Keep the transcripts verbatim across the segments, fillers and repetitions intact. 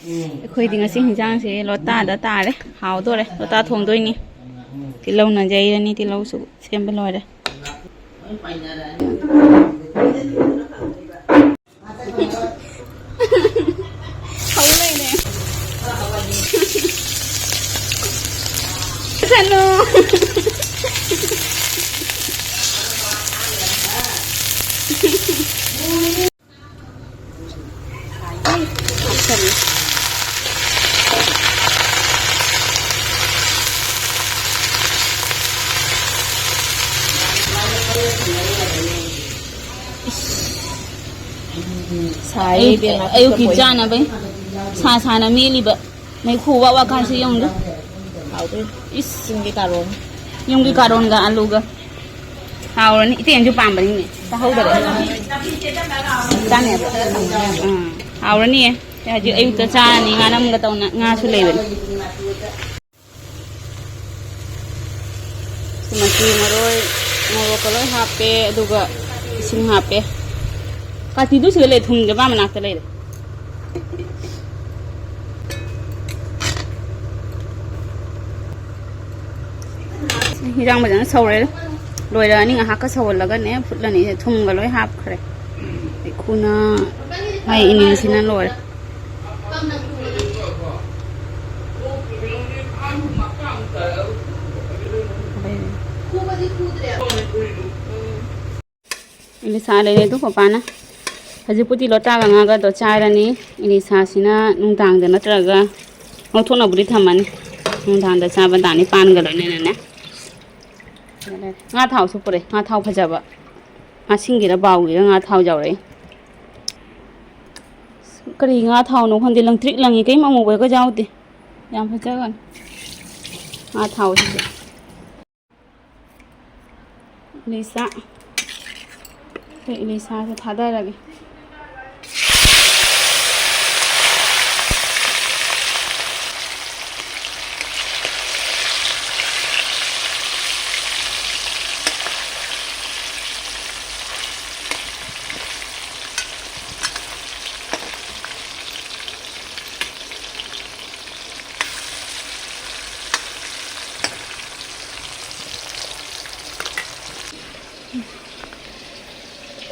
ꯑꯩꯈꯣꯏꯗꯤ ꯉꯁꯤ ꯍꯤꯟꯖꯥꯡꯁꯦ ꯂꯣꯇꯥꯗ ꯇꯥꯔꯦ꯫ ꯍꯥꯎꯗꯣꯔꯦ꯫ ꯂꯣꯇꯥ ꯊꯣꯡꯗꯣꯏꯅꯤ꯫ ꯇꯤꯜꯍꯧꯅ ꯌꯩꯔꯅꯤ꯫ ꯇꯤꯜꯍꯧꯁꯨ ꯁꯦꯝꯕ ꯂꯣꯏꯔꯦ꯫ ꯍꯧ ꯂꯩꯔꯦ꯫ ꯀꯩꯅꯣ? ꯁꯥꯏꯌꯦ ꯑꯌꯨꯛ-, ꯏꯕꯦꯝꯃ, ꯑꯌꯨꯛꯀꯤ ꯀꯨꯀꯔ ꯆꯥꯅꯕꯩ ꯁꯥ ꯁꯥꯅ ꯃꯦꯠꯂꯤꯕ꯫ ꯃꯩꯈꯨ ꯋꯥ ꯋꯥ ꯀꯥꯟꯁꯤ ꯌꯦꯡꯉꯨꯗ꯫ ꯍꯥꯎꯗꯣꯏꯅꯤ꯫ ꯏꯁ꯫ ꯆꯤꯡꯒꯤ ꯀꯥꯔꯣꯟ꯫ ꯌꯨꯝꯒꯤ ꯀꯥꯔꯣꯟꯒ ꯑꯂꯨꯒ꯫ ꯍꯥꯎꯔꯅꯤ꯫ ꯏꯇꯦꯟꯁꯨ ꯄꯥꯝꯕꯅꯤꯅꯦ꯫ ꯆꯥꯍꯧꯗꯔꯦ꯫ ꯆꯥꯅꯦꯕ꯫ ꯑꯥ꯫ ꯍꯥꯎꯔꯅꯤꯌꯦ꯫ ꯍꯧꯖꯤꯛ ꯑꯌꯨꯛꯇ ꯆꯥꯔꯅꯤ꯫ ꯉꯥꯅꯝꯒ ꯇꯧꯅ ꯉꯥꯁꯨ ꯂꯩꯕꯅꯤ꯫ ꯃꯆꯨ, ꯃꯔꯣꯏ, ꯃꯣꯔꯣꯛꯀ ꯂꯣꯏ ꯍꯥꯞꯄꯦ, ꯑꯗꯨꯒ ꯏꯁꯤꯡ ꯍꯥꯞꯄꯦ꯫ ꯀꯥꯇꯤꯗꯨ ꯁꯤꯗ ꯂꯩ, ꯊꯨꯝꯗ ꯃꯥ ꯃꯅꯥꯛꯇ ꯂꯩꯔꯦ꯫ ꯍꯤꯟꯖꯥꯡ ꯐꯖꯅ ꯁꯧꯔꯦ꯫ ꯂꯣꯏꯔꯛꯑꯅꯤ꯫ ꯉꯥꯏꯍꯥꯛꯀ ꯁꯧꯍꯜꯂꯒꯅꯦ ꯐꯨꯠꯂꯅꯤ꯫ ꯊꯨꯝꯒ ꯂꯣꯏ ꯍꯥꯞꯈ꯭ꯔꯦ꯫ ꯃꯩꯈꯨꯅ ꯃꯥꯏ ꯏꯅꯤꯟꯁꯤꯅ ꯂꯣꯏꯔꯦ꯫ ꯏꯂꯤꯁꯥ ꯂꯩꯔꯦ ꯑꯗꯨ ꯄꯄꯥꯅ꯫ ꯍꯧꯖꯤꯛꯄꯨꯗꯤ ꯂꯣꯇꯥꯒ ꯉꯥꯒꯗꯣ ꯆꯥꯔꯅꯤ꯫ ꯏꯂꯤꯁꯥꯁꯤꯅ ꯅꯨꯡꯗꯥꯡꯗ ꯅꯠꯇ꯭ꯔꯒ ꯉꯧꯊꯣꯛꯅꯕꯨꯗꯤ ꯊꯝꯃꯅꯤ꯫ ꯅꯨꯡꯗꯥꯡꯗ ꯆꯥꯕ ꯇꯥꯅꯤ ꯄꯥꯟꯒ ꯂꯣꯏꯅꯅꯅꯦ꯫ ꯉꯥ ꯊꯥꯎꯁꯨ ꯄꯨꯔꯛꯑꯦ꯫ ꯉꯥ ꯊꯥꯎ ꯐꯖꯕ꯫ ꯉꯥꯁꯤꯡꯒꯤꯔ ꯕꯥꯎꯒꯤꯔ ꯉꯥ ꯊꯥꯎ ꯌꯥꯎꯔꯛꯑꯦ꯫ ꯀꯔꯤ ꯉꯥ ꯊꯥꯎꯅꯣ ꯈꯪꯗꯦ, ꯂꯪꯇ꯭ꯔꯤꯛ ꯂꯪꯉꯤ, ꯀꯔꯤꯝ ꯑꯃꯨꯕꯒ ꯌꯥꯎꯗꯦ꯫ ꯌꯥꯝ ꯐꯖꯈ꯭ꯔꯦ ꯉꯥ ꯊꯥꯎꯁꯤꯁꯨ꯫ ꯏꯂꯤꯁꯥ꯫ ꯑꯩꯈꯣꯏ ꯏꯂꯤꯁꯥꯁꯦ ꯊꯥꯗꯔꯒꯦ꯫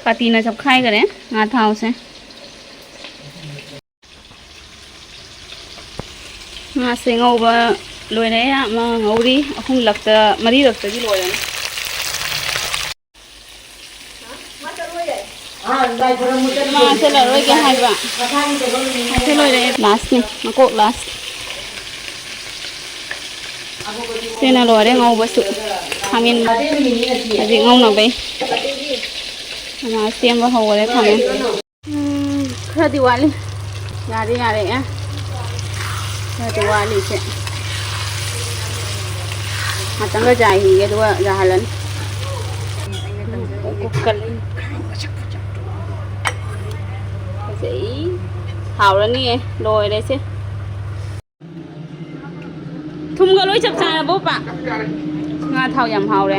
ꯀꯥꯇꯤꯅ ꯆꯞꯈꯥꯏꯈꯔꯦ ꯉꯥ ꯊꯥꯎꯁꯦ꯫ ꯉꯥꯁꯦ ꯉꯧꯕ ꯂꯣꯏꯔꯦ꯫ ꯑꯃ ꯉꯧꯔꯤ, ꯑꯍꯨꯝꯂꯛꯇ, ꯃꯔꯤꯔꯛꯇꯗꯤ ꯂꯣꯏꯔꯅꯤ꯫ ꯃꯥ ꯆꯠꯂꯔꯣꯏꯒꯦ ꯍꯥꯏꯕ꯫ ꯃꯥꯁꯦ ꯂꯣꯏꯔꯦ꯫ ꯂꯥꯁꯅꯤ, ꯃꯀꯣꯛ ꯂꯥꯁ꯫ ꯁꯤꯅ ꯂꯣꯏꯔꯦ ꯉꯧꯕꯁꯨ꯫ ꯈꯥꯃꯦꯟ ꯍꯧꯖꯤꯛ ꯉꯧꯅꯕꯩ꯫ ꯑꯃ ꯁꯦꯝꯕ ꯍꯧꯈꯔꯦ ꯈꯥꯃꯦꯟ꯫ ꯎꯝ, ꯈꯔꯗꯤ ꯋꯥꯠꯂꯤ꯫ ꯌꯥꯗꯤ ꯌꯥꯔꯛꯑꯦ꯫ ꯈꯔꯗꯤ ꯋꯥꯠꯂꯤ ꯏꯆꯦ꯫ ꯉꯥꯛꯇꯪꯒ ꯌꯥꯏꯈꯤꯒꯦ, ꯑꯗꯨꯒ ꯌꯥꯍꯜꯂꯅꯤ꯫ ꯎꯝ, ꯀꯨꯀꯔ ꯂꯩ꯫ ꯐꯖꯩ꯫ ꯍꯥꯎꯔꯅꯤꯌꯦ꯫ ꯂꯣꯏꯔꯦꯁꯦ꯫ ꯊꯨꯝꯒ ꯂꯣꯏ ꯆꯞ ꯆꯥꯔꯕꯣ, ꯄꯥ? ꯉꯥ ꯊꯥꯎ ꯌꯥꯝ ꯍꯥꯎꯔꯦ꯫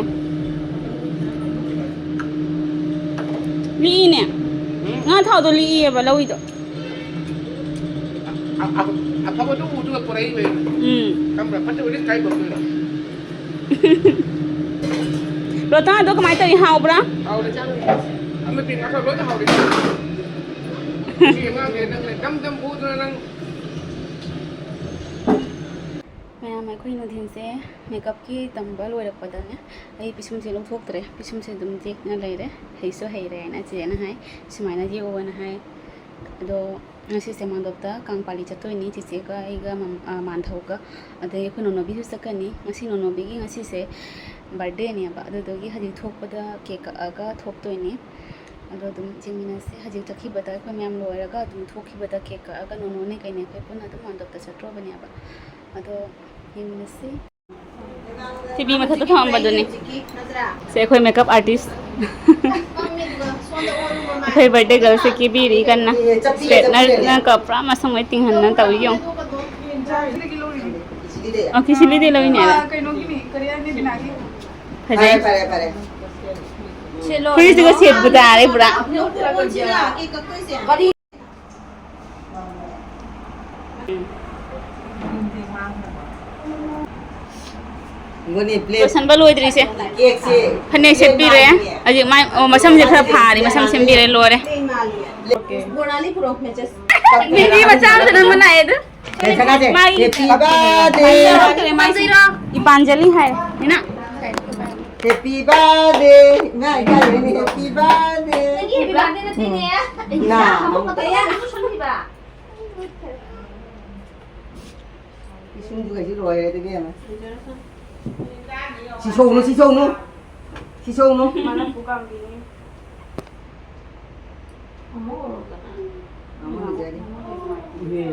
ꯂꯤꯛꯏꯅꯦ꯫ ꯉꯥ ꯊꯥꯎꯗꯣ ꯂꯤꯛꯏꯌꯦꯕ ꯂꯧꯏꯗꯣ꯫ ꯑ-, ꯑ-, ꯑꯐꯕꯗꯨ ꯎꯗꯨꯒ ꯄꯨꯔꯛꯏꯕ꯫ ꯎꯝ꯫ ꯈꯪꯕ꯭ꯔꯥ? ꯐꯠꯇꯕꯗꯤ ꯀꯥꯏ ꯄꯨꯔꯛꯇꯣꯏꯅꯣ? ꯂꯣꯇꯥꯗꯣ ꯀꯃꯥꯏ ꯇꯧꯏ? ꯍꯥꯎꯕ꯭ꯔꯥ? ꯍꯥꯎꯔꯦ, ꯆꯥꯔꯨꯔꯦ꯫ ꯑꯃꯦꯠꯄꯤ ꯉꯥ ꯊꯥꯎ ꯂꯣꯏꯅ ꯍꯥꯎꯔꯦ꯫ ꯁꯤ ꯑꯉꯥꯡꯁꯦ ꯅꯪꯅ ꯗꯝ ꯗꯝ ꯎꯗꯨꯅ ꯅꯪ꯫ ꯃꯌꯥꯝ, ꯑꯩꯈꯣꯏ ꯅꯨꯡꯊꯤꯜꯁꯦ ꯃꯦꯀꯞꯀꯤ ꯇꯝꯕ ꯂꯣꯏꯔꯛꯄꯗꯅꯦ, ꯑꯩ ꯄꯤꯁꯨꯝꯁꯦ ꯂꯧꯊꯣꯛꯇ꯭ꯔꯦ꯫ ꯄꯤꯁꯨꯝꯁꯦ ꯑꯗꯨꯝ ꯇꯦꯛꯅ ꯂꯩꯔꯦ꯫ ꯍꯩꯁꯨ ꯍꯩꯔꯦꯅ ꯆꯦꯅ ꯍꯥꯏ, ꯁꯨꯃꯥꯏꯅ ꯌꯦꯛꯑꯣꯅ ꯍꯥꯏ꯫ ꯑꯗꯣ ꯉꯁꯤꯁꯦ ꯃꯥꯡꯗꯣꯞꯇ ꯀꯥꯡ ꯄꯥꯂꯤ ꯆꯠꯇꯣꯏꯅꯤ, ꯆꯦꯆꯦꯒ ꯑꯩꯒ ꯃꯝ-, ꯑ, ꯃꯥꯟꯙꯧꯒ꯫ ꯑꯗꯩ ꯑꯩꯈꯣꯏ ꯅꯣꯅꯣꯕꯤꯁꯨ ꯆꯠꯀꯅꯤ꯫ ꯉꯁꯤ ꯅꯣꯅꯣꯕꯤꯒꯤ ꯉꯁꯤꯁꯦ ꯕꯥꯔꯗꯦꯅꯦꯕ, ꯑꯗꯨꯗꯨꯒꯤ ꯍꯧꯖꯤꯛ ꯊꯣꯛꯄꯗ ꯀꯦꯛ ꯀꯛꯑꯒ ꯊꯣꯛꯇꯣꯏꯅꯤ꯫ ꯑꯗꯣ ꯑꯗꯨꯝ ꯌꯦꯡꯃꯤꯟꯅꯁꯦ꯫ ꯍꯧꯖꯤꯛ ꯆꯠꯈꯤꯕꯗ ꯑꯩꯈꯣꯏ ꯃꯌꯥꯝ ꯂꯣꯏꯔꯒ ꯑꯗꯨꯝ ꯊꯣꯛꯈꯤꯕꯗ ꯀꯦꯛ ꯀꯛꯑꯒ ꯅꯣꯅꯣꯅꯦ ꯀꯩꯅꯦ ꯑꯩꯈꯣꯏ ꯄꯨꯟꯅ ꯑꯗꯨꯝ ꯃꯥꯟꯗꯣꯞꯇ ꯆꯠꯇ꯭ꯔꯣꯕꯅꯦꯕ꯫ ꯑꯗꯣ ꯌꯦꯡꯃꯤꯟꯅꯁꯤ꯫ ꯇꯤꯚꯤ ꯃꯊꯛꯇ ꯊꯝꯃꯝꯕꯗꯨꯅꯤ꯫ ꯁꯦ ꯑꯩꯈꯣꯏ ꯃꯦꯀꯞ ꯑꯥꯔꯇꯤꯁ꯫ ꯑꯩꯈꯣꯏ ꯕꯥꯔꯗꯦ ꯒꯔꯜꯁꯦ ꯀꯦꯕꯤꯔꯤ ꯀꯟꯅ꯫ ꯏꯁꯇ꯭ꯔꯦꯠꯅꯔꯅ ꯀ ꯄꯨꯔꯥ ꯃꯁꯝ ꯂꯣꯏ ꯇꯤꯡꯍꯟꯗꯅ ꯇꯧꯔꯤ ꯌꯦꯡꯉꯨ꯫ ꯑꯣ, ꯀꯤꯁꯤꯂꯤꯗꯤ ꯂꯧꯔꯤꯅꯦꯕ꯫ ꯀꯩꯅꯣꯒꯤꯅꯤ, ꯀꯔꯤꯌꯔꯒꯤ ꯕꯤꯅꯥꯒꯤ꯫ ꯐꯖꯩ꯫ ꯐꯔꯦ, ꯐꯔꯦ, ꯐꯔꯦ꯫ ꯐꯨꯔꯤꯠꯁꯤꯒ ꯁꯦꯠꯄꯨ ꯇꯥꯔꯦ ꯄꯨꯔꯥ꯫ ꯂꯣꯏꯁꯟꯕ ꯂꯣꯏꯗ꯭ꯔꯤꯁꯦ꯫ ꯐꯅꯦꯛ ꯁꯦꯠꯄꯤꯔꯦ꯫ ꯍꯧꯖꯤꯛ ꯃꯥꯏ, ꯑꯣ, ꯃꯁꯝꯁꯦ ꯈꯔ ꯐꯥꯔꯤ, ꯃꯁꯝ ꯁꯦꯝꯕꯤꯔꯦ, ꯂꯣꯏꯔꯦ꯫ ꯃꯤꯒꯤ ꯃꯆꯥ ꯑꯃꯁꯨ ꯅꯝꯕ ꯂꯥꯛꯑꯦ ꯑꯗꯨ꯫ ꯃꯥꯏ ꯏꯄꯥꯟꯖꯂꯤ ꯍꯥꯏ꯫ ꯏꯅꯥ꯫ Happy birthday. ꯏꯃꯥ ꯏꯀꯥꯏꯔꯦꯅꯦ, happy birthday. ꯅꯪꯒꯤ happy birthday ꯅꯠꯇꯦꯅꯦ꯫ ꯅꯥ꯫ ꯏꯁꯤꯡꯗꯨꯒꯩꯁꯨ ꯂꯣꯏꯔꯦ ꯑꯗꯨꯒꯤ ꯑꯃ꯫ ꯁꯤ ꯁꯧꯅꯨ, ꯁꯤ ꯁꯧꯅꯨ꯫ ꯁꯤ ꯁꯧꯅꯨ꯫ ꯃꯥꯅ ꯄꯨꯀꯥꯝꯕꯤꯅꯤ꯫ ꯑꯃꯨꯛ ꯂꯨꯖꯔꯤ꯫ ꯏꯍꯦ,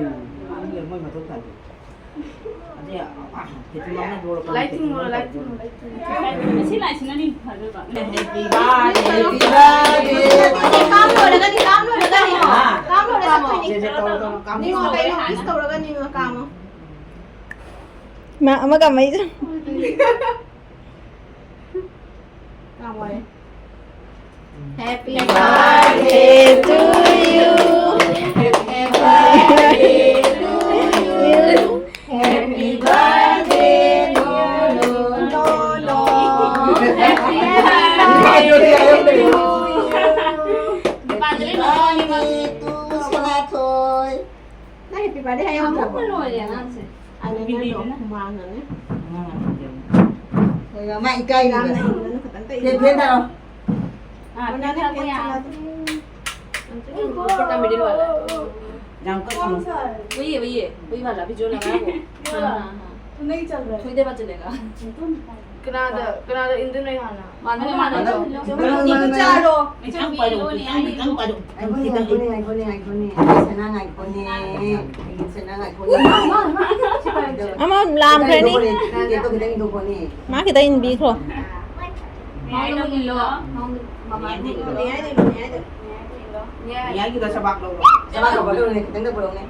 ꯃꯣꯏ ꯃꯊꯧ ꯇꯥꯗꯦ꯫ ꯑꯗꯩ, ꯑ, ꯑ, ꯐꯤꯇꯨꯝ ꯑꯃ ꯂꯣꯜꯂꯛꯄ ꯂꯥꯏ ꯇꯤꯡꯉꯨꯔꯣ, ꯂꯥꯏ ꯇꯤꯡꯉꯨꯔꯣ, ꯂꯥꯏ ꯇꯤꯡꯉꯨꯔꯣ꯫ ꯃꯁꯤ ꯂꯥꯏꯁꯤꯅꯅꯤ ꯐꯗꯣꯏꯕ꯫ Happy birthday, happy birthday. ꯀꯥꯝ ꯂꯣꯏꯔꯒꯅꯤ, ꯀꯥꯝ ꯂꯣꯏꯔꯒꯅꯤ꯫ ꯍꯥ? ꯀꯥꯝ ꯂꯣꯏꯔꯒ ꯆꯠꯇꯣꯏꯅꯤ꯫ ꯁꯦ, ꯁꯦ, ꯇꯧꯔꯣ, ꯇꯧꯔꯣ, ꯀꯥꯝꯃꯣ꯫ ꯅꯤꯡꯉꯣ, ꯀꯩꯅꯣ, kiss ꯇꯧꯔꯒ ꯅꯤꯡꯉꯣ, ꯀꯥꯝꯃꯣ꯫ ꯃꯥ ꯑꯃꯒ ꯑꯃ ꯑꯩꯁꯨ꯫ ꯀꯥꯝꯃꯣ꯫ Happy birthday to you. Happy birthday to you. Happy birthday, no, no, no, no. Happy birthday to you. Happy birthday to ꯁꯅꯥꯊꯣꯏ꯫ ꯅꯪ happy birthday ꯍꯥꯏ ꯌꯥꯎꯗ꯭ꯔꯕꯣ? ꯂꯣꯏꯔꯦ ꯑꯉꯥꯡꯁꯦ꯫ ꯑꯗꯨ ꯅꯪꯗꯣ ꯍꯨꯃꯥꯡꯅꯅꯦ꯫ ꯍꯣꯏ, ꯃꯥ ꯏꯀꯥꯏꯔꯤꯕ꯫ ꯌꯥꯝꯅ ꯏꯪꯒꯅꯨ, ꯈꯤꯇꯪ ꯇꯩ꯫ ꯐꯦꯟ, ꯐꯦꯟ ꯊꯥꯔꯣ꯫ हाँ, ऊपर का मिडिल वाला है। ꯌꯥꯝ ꯀꯟꯅ꯫ वही है, वही है, वही वाला, अभी जो लगा है वो। हाँ, हाँ, हाँ। नहीं चल रहा है। थोड़ी देर बाद चलेगा। ꯀꯅꯥꯗ, ꯀꯅꯥꯗ ꯏꯟꯗꯣꯏꯅꯣ ꯍꯥꯟꯅ? ꯃꯥꯟꯅꯗꯦ, ꯃꯥꯟꯅꯗꯦ꯫ ꯃꯥꯟꯅꯗꯦ꯫ ꯆꯥꯔꯣ꯫ ꯈꯤꯇꯪ ꯄꯥꯏꯔꯛꯑꯣ, ꯈꯤꯇꯪ, ꯈꯤꯇꯪ ꯄꯥꯏꯔꯛꯑꯣ꯫ ꯉꯥꯏꯈꯣꯅꯦ, ꯉꯥꯏꯈꯣꯅꯦ, ꯉꯥꯏꯈꯣꯅꯦ, ꯉꯥꯏꯈꯣꯅꯦ꯫ ꯑꯩꯒꯤ ꯁꯅꯥ ꯉꯥꯏꯈꯣꯅꯦ꯫ ꯑꯩꯒꯤ ꯁꯅꯥ ꯉꯥꯏꯈꯣꯅꯦ꯫ ꯑꯃ ꯂꯥꯝꯈ꯭ꯔꯅꯤ꯫ ꯈꯤꯇꯪ ꯏꯟꯊꯣꯛꯈꯣꯅꯦ, ꯇꯦꯞꯇꯣ ꯈꯤꯇꯪ ꯏꯟꯊꯣꯛꯈꯣꯅꯦ꯫ ꯃꯥ ꯈꯤꯇꯪ ꯏꯟꯕꯤꯈ꯭ꯔꯣ꯫ ꯃꯌꯥꯏꯗ ꯑꯃꯨꯛ ꯏꯜꯂꯣ꯫ ꯃꯌꯥꯏꯗ ꯏꯜꯂꯣ꯫ ꯃꯌꯥꯏꯗ ꯏꯜꯂꯣ꯫ ꯃꯌꯥꯏꯒꯤꯗꯣ ꯁꯕꯥꯛ ꯂꯧꯔꯣ꯫ ꯁꯕꯥꯛ ꯂꯧꯔꯣ, ꯈꯤꯇꯪꯗ ꯄꯨꯔꯛꯎꯅꯦ꯫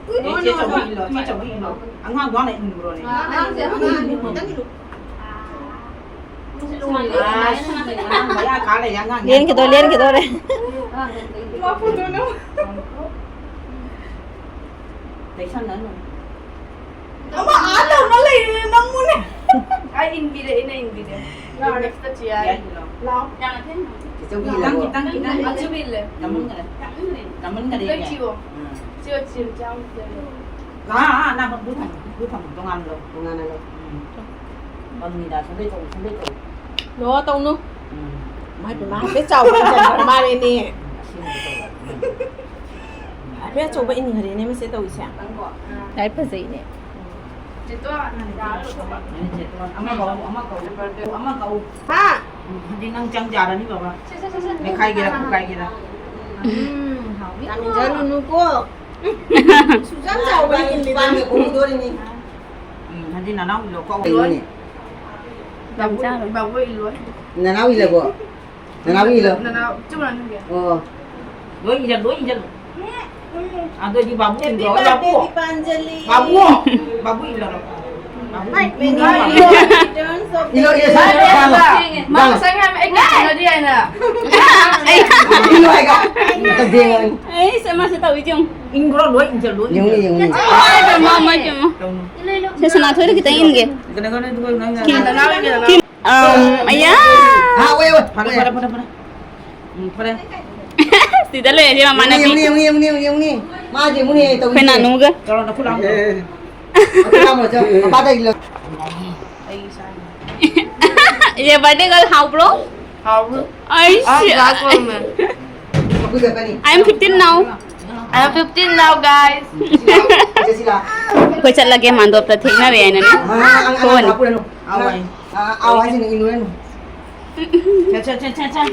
ꯑꯦ, ꯆꯦ ꯆꯧꯕꯤ ꯏꯜꯂꯣ, ꯆꯦ ꯆꯧꯕꯤ ꯏꯜꯂꯣ꯫ ꯑꯉꯥꯡꯗꯣ ꯍꯥꯟꯅ ꯏꯜꯂꯨꯔꯣꯅꯦ꯫ ꯑꯉꯥꯡꯁꯦ ꯑꯉꯥꯡꯅꯤ, ꯈꯤꯇꯪ ꯏꯜꯂꯨ꯫ ꯑꯁ, ꯑꯉꯥꯡ ꯃꯌꯥ ꯀꯥ ꯂꯩꯔꯦ, ꯑꯉꯥꯡ ꯂꯦꯟꯈꯤꯗꯣꯔꯦ, ꯂꯦꯟꯈꯤꯗꯣꯔꯦ꯫ ꯃꯥ ꯐꯣꯇꯣꯅ꯫ ꯂꯩꯁꯟꯅꯅꯨ꯫ ꯑꯃ ꯑꯥ ꯇꯧꯅ ꯂꯩꯔꯦ ꯅꯪꯕꯨꯅꯦ꯫ ꯑꯩ ꯏꯟꯕꯤꯔꯦ, ꯑꯩꯅ ꯏꯟꯕꯤꯔꯦ꯫ ꯂꯥꯛꯑꯣ꯫ Next chair. ꯂꯥꯛꯑꯣ꯫ ꯌꯥꯝ ꯊꯦꯡꯅ꯫ ꯆꯤꯆꯧꯒꯤ ꯈꯤꯇꯪ, ꯏꯜꯂꯕꯣ? ꯈꯤꯇꯪ, ꯈꯤꯇꯪ꯫ ꯑꯆꯨꯝ ꯏꯜꯂꯦ꯫ ꯌꯥꯝꯃꯟꯈꯔꯦ꯫ ꯌꯥꯝꯃꯟꯈꯔꯦ꯫ ꯌꯥꯝꯃꯟꯈꯔꯦ꯫ ꯂꯩ ꯆꯤꯌꯣ꯫ ꯎꯝ꯫ ꯆꯤꯌꯣ, ꯆꯤꯌꯣ, ꯆꯤꯌꯣ꯫ ꯂꯥ, ꯑꯥ, ꯅꯥ ꯕꯨ ꯊꯝꯃꯣ, ꯕꯨ ꯊꯝꯃꯣ, ꯇꯣꯉꯥꯟꯅ ꯂꯧ꯫ ꯇꯣꯉꯥꯟꯅ ꯂꯧ꯫ ꯎꯝ꯫ ꯕꯪꯅꯤꯗ, ꯁꯨꯝꯗꯩ ꯇꯧ, ꯁꯨꯝꯗꯩ ꯇꯧ꯫ ꯂꯣ ꯇꯧꯅꯨ꯫ ꯎꯝ꯫ ꯃꯥꯏ ꯄꯦꯝꯃ, ꯍꯥꯏꯐꯦꯠ ꯆꯥꯎꯕ ꯏꯟꯖꯟꯈ꯭ꯔ ꯃꯥꯜꯂꯦꯅꯦ꯫ ꯎꯝ, ꯑꯁꯤꯅꯗꯤ ꯇꯧ꯫ ꯎꯝ꯫ ꯍꯥꯏꯐꯦꯠ ꯑꯆꯧꯕ ꯏꯟꯈ꯭ꯔꯦꯅꯦ ꯃꯁꯤ ꯇꯧꯔꯤꯁꯦ꯫ ꯅꯪꯀꯣ? ꯂꯥꯏ ꯐꯖꯩꯅꯦ꯫ ꯆꯦꯇꯣꯟ, ꯌꯥꯔꯣꯏ꯫ ꯑꯃ ꯀꯧ, ꯑꯃ ꯀꯧ, ꯑꯃ ꯀꯧ꯫ ꯍꯥ? ꯎꯝ, ꯍꯧꯖꯤꯛ ꯅꯪ ꯆꯪ ꯌꯥꯔꯅꯤ, ꯕꯕꯥ꯫ ꯁꯦ, ꯁꯦ, ꯁꯦ, ꯁꯦ꯫ ꯃꯦꯠꯈꯥꯏꯒꯦꯔꯥ, ꯈꯨꯒꯥꯏꯒꯦꯔꯥ? ꯎꯝ, ꯍꯥꯎꯅꯤ꯫ ꯌꯥꯝ ꯏꯟꯖꯜꯂꯨꯅꯨꯀꯣ꯫ ꯁꯨꯖꯥꯝ ꯆꯥꯎꯕ ꯏꯜꯂꯤꯗꯨꯅꯤ꯫ ꯎꯝ, ꯍꯧꯖꯤꯛ ꯅꯅꯥꯎ ꯏꯜꯂꯣ, ꯀꯧ꯫ ꯏꯜꯂꯣꯅꯦ꯫ ꯌꯥꯝ ꯆꯥꯔꯣꯏ꯫ ꯕꯥꯕꯨ ꯏꯜꯂꯣ꯫ ꯅꯅꯥꯎ ꯏꯜꯂꯕꯣ? ꯅꯅꯥꯎ ꯏꯜꯂꯣ꯫ ꯅꯅꯥꯎ, ꯆꯨꯝꯅ ꯅꯪꯒꯤ꯫ ꯑꯣ꯫ ꯂꯣꯏ ꯏꯜꯂꯣ, ꯂꯣꯏ ꯏꯜꯂꯣ꯫ ꯑꯗꯨꯗꯤ ꯕꯥꯕꯨ ꯏꯜꯂꯣ, ꯕꯥꯕꯨ꯫ ꯕꯥꯕꯨ, ꯕꯥꯕꯨ ꯏꯜꯂꯣ꯫ ꯕꯥꯕꯨ ꯏꯜꯂꯣ꯫ ꯏꯜꯂꯣ, ꯏꯜꯂꯣ, ꯁꯦ, ꯁꯦ, ꯃꯥ ꯉꯁꯥꯏ ꯍꯥꯏꯕ ꯑꯩ ꯀꯩꯅꯣꯗꯤ ꯍꯥꯏꯅ꯫ ꯏꯜꯂꯣ ꯍꯥꯏꯒ꯫ ꯑꯝꯇ ꯌꯦꯡꯉꯣ꯫ ꯑꯩꯁ, ꯑꯃꯁꯨ ꯇꯧꯏ ꯌꯦꯡꯉꯨ꯫ ꯏꯟꯈ꯭ꯔꯣ, ꯂꯣꯏ ꯏꯟꯁꯤꯜꯂꯣ꯫ ꯌꯦꯡꯉꯨ, ꯌꯦꯡꯉꯨ꯫ ꯑꯩ ꯃꯃꯥ ꯏꯕꯦꯝꯃ꯫ ꯇꯧꯅꯨ꯫ ꯁꯦ, ꯁꯅꯥꯊꯣꯏꯗ ꯈꯤꯇꯪ ꯏꯟꯒꯦ꯫ ꯀꯩꯅꯣ, ꯀꯩꯅꯣ, ꯀꯩꯅꯣ, ꯅꯪ ꯌꯥꯔꯦ꯫ ꯅꯅꯥꯎ ꯏꯟꯒꯦ, ꯅꯅꯥꯎ꯫ ꯑꯝ, ꯑꯌꯥ꯫ ꯍꯥ, ꯑꯣꯏ, ꯑꯣꯏ, ꯐꯔꯦ, ꯐꯔꯦ, ꯐꯔꯦ, ꯐꯔꯦ꯫ ꯎꯝ, ꯐꯔꯦ꯫ ꯁꯤꯗ ꯂꯩꯔꯁꯦ ꯃꯃꯥꯟꯅꯕꯤ꯫ ꯌꯦꯡꯉꯨꯅꯦ, ꯌꯦꯡꯉꯨꯅꯦ, ꯌꯦꯡꯉꯨꯅꯦ, ꯌꯦꯡꯉꯨꯅꯦ꯫ ꯃꯥꯁꯦ ꯌꯦꯡꯉꯨꯅꯦ ꯇꯧꯔꯤꯁꯦ꯫ ꯑꯩꯈꯣꯏ ꯅꯥꯅꯨꯒ꯫ ꯆꯠꯂꯣ, ꯅꯈꯨꯠ ꯂꯥꯝꯃꯨ ꯆꯠꯂꯣ꯫ ꯅꯈꯨꯠ ꯂꯥꯝꯃꯨ ꯆꯠꯂꯣ꯫ ꯃꯄꯥꯗ ꯏꯜꯂꯣ꯫ ꯑꯩ ꯏꯆꯥꯅꯤ꯫ ꯏꯆꯦ, ꯕꯥꯔꯗꯦ ꯒꯔꯜ ꯍꯥꯎꯕ꯭ꯔꯣ? ꯍꯥꯎꯕ꯭ꯔꯣ? ꯑꯩꯁ꯫ ꯑꯥ, ꯒ꯭ꯂꯥꯁ ꯑꯣꯏꯔꯝꯃꯦ꯫ ꯃꯈꯨꯠ ꯆꯠꯀꯅꯤ꯫ I am fifteen now. I am fifteen now, guys. ꯆꯠꯁꯤꯂꯥ, ꯆꯠꯁꯤꯂꯥ꯫ ꯑꯩꯈꯣꯏ ꯆꯠꯂꯒꯦ, ꯃꯥꯟꯗꯣꯞꯇ ꯊꯦꯡꯅꯔꯦ ꯍꯥꯏꯅꯅꯦ꯫ ꯑꯥ, ꯑꯉꯥꯡ, ꯑꯉꯥꯡ ꯊꯣꯛꯑꯅꯤ꯫ ꯍꯥꯞꯄꯨꯔꯅꯨ꯫ ꯑꯥꯎ, ꯑꯥꯏ꯫ ꯑꯥ, ꯑꯥꯎ ꯍꯥꯏꯁꯤꯅ ꯏꯜꯂꯨꯔꯅꯨ꯫ ꯆꯠ, ꯆꯠ, ꯆꯠ, ꯆꯠ, ꯆꯠ꯫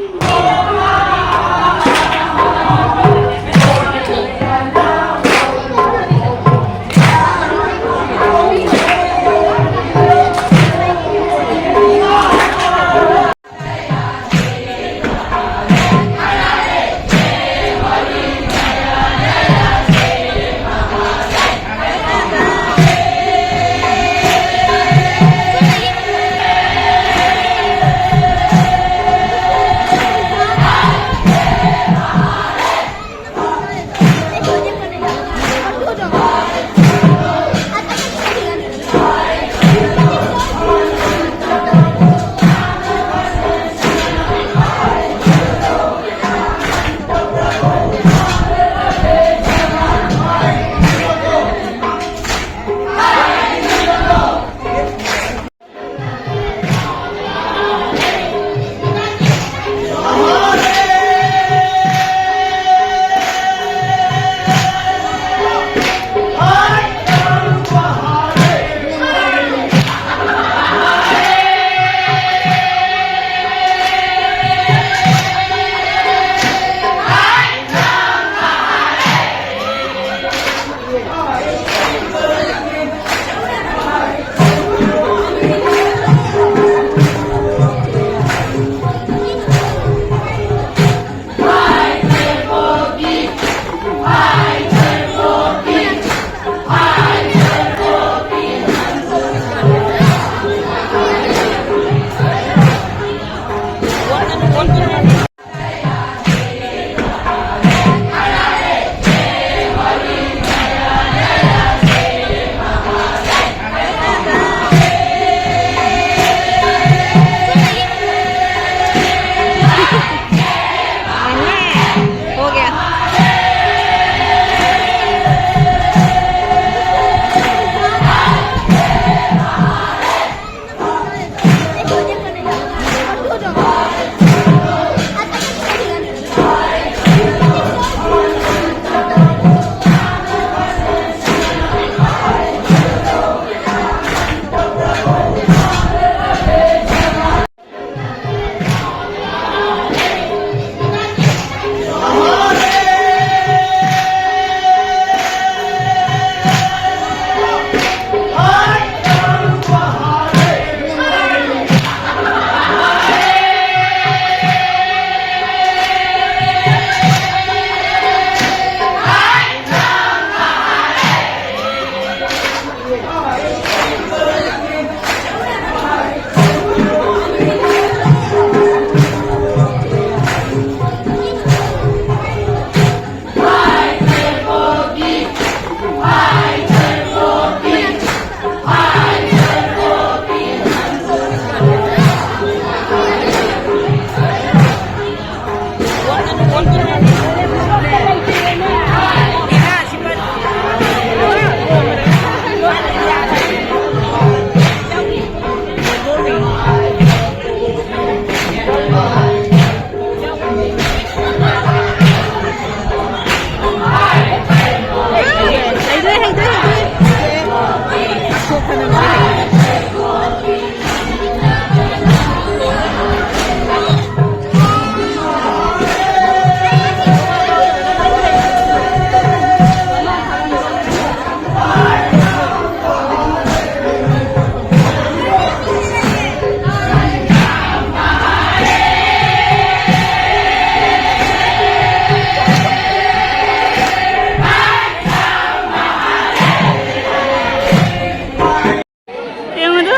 ꯌꯦꯡꯉꯨꯗꯨ,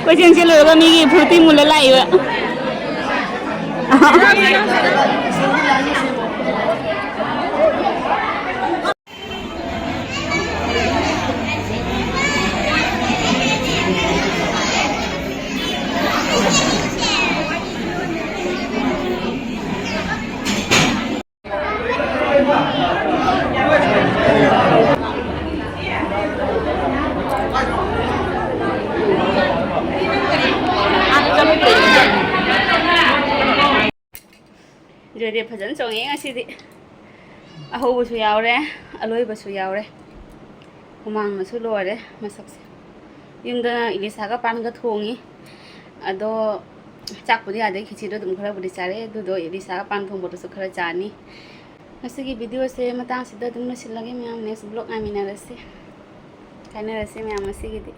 ꯀꯣꯏꯆꯦꯟ ꯆꯦꯜꯂꯨꯔꯒ ꯃꯤꯒꯤ ꯐꯨꯔꯤꯠꯇꯤ ꯃꯨꯜꯂ ꯂꯥꯛꯏꯕ꯫ ꯖꯣꯏꯗꯦꯕ ꯐꯖꯅ ꯆꯣꯡꯉꯦ ꯉꯁꯤꯗꯤ꯫ ꯑꯍꯧꯕꯁꯨ ꯌꯥꯎꯔꯦ, ꯑꯂꯣꯏꯕꯁꯨ ꯌꯥꯎꯔꯦ꯫ ꯍꯨꯃꯥꯡꯅꯁꯨ ꯂꯣꯏꯔꯦ ꯃꯁꯛꯁꯦ꯫ ꯌꯨꯝꯗ ꯏꯂꯤꯁꯥꯒ ꯄꯥꯟꯒ ꯊꯣꯡꯉꯤ꯫ ꯑꯗꯣ ꯆꯥꯛꯄꯨꯗꯤ ꯌꯥꯗꯦ, ꯈꯦꯆꯤꯗꯣ ꯑꯗꯨꯝ ꯈꯔꯕꯨꯗꯤ ꯆꯥꯔꯦ꯫ ꯑꯗꯨꯗꯣ ꯏꯂꯤꯁꯥꯒ ꯄꯥꯟ ꯊꯣꯡꯕꯗꯨꯁꯨ ꯈꯔ ꯆꯥꯅꯤ꯫ ꯉꯁꯤꯒꯤ video ꯁꯦ ꯃꯇꯥꯡꯁꯤꯗ ꯑꯗꯨꯝ ꯂꯣꯏꯁꯤꯜꯂꯒꯦ ꯃꯌꯥꯝ꯫ Next vlog ꯉꯥꯏꯃꯤꯟꯅꯔꯁꯤ꯫ ꯀꯥꯏꯅꯔꯁꯤ ꯃꯌꯥꯝ ꯉꯁꯤꯒꯤꯗꯤ꯫